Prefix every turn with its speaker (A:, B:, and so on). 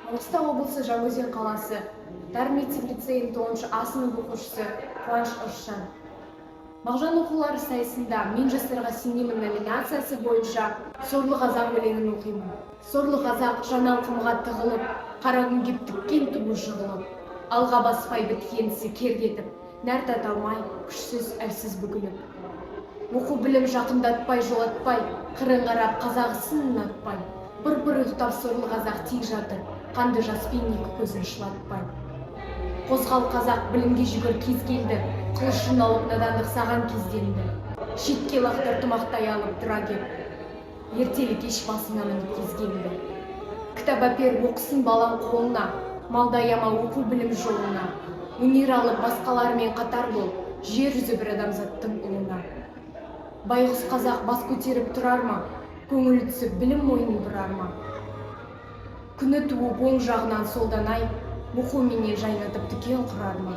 A: Маңғыстау облысы, Жаңаөзен қаласы, Дарын мектеп лицейінің 9 А сынып оқушысы Қуаныш Ырысжан. Мағжан оқулары сайысында «Мен жастарға сенемін» номинациясы бойынша «Сорлы қазақ» өлеңін оқимын. Сорлы қазақ, жан алқымға тығылып, қара күн кеп тіккен туы жығылып, алға баспай біткен тісі кер кетіп, нәр тата алмай, күшсіз, әлсіз бүгіліп, оқу білім жақындатпай, жолатпай, қырын қарап, қазақ ісін ұнатпай, пыр пыр ұйықтап сорлы қазақ тек жатыр, қанды жаспен екі көзін шылатпай. Қозғал, қазақ, білімге жүгір, кез келді, қылышын алып надандық саған кезденді. Шетке лақтыр тымақтай алып тұра кеп, ертелі кеш басыңа мініп кезгенді. Кітап әпер, оқысын балаң қолына, малды аяма оқу білім жолына. Өнер алып, басқалармен қатар бол, жер жүзі бір адамзаттың ұлына. Байғұс қазақ бас көтеріп тұрар ма, көңілі түсіп, білім мойнын бұрар ма? Күні туып, оң жағынан солдан ай оқуменен жайнатып дүкен құрар ма?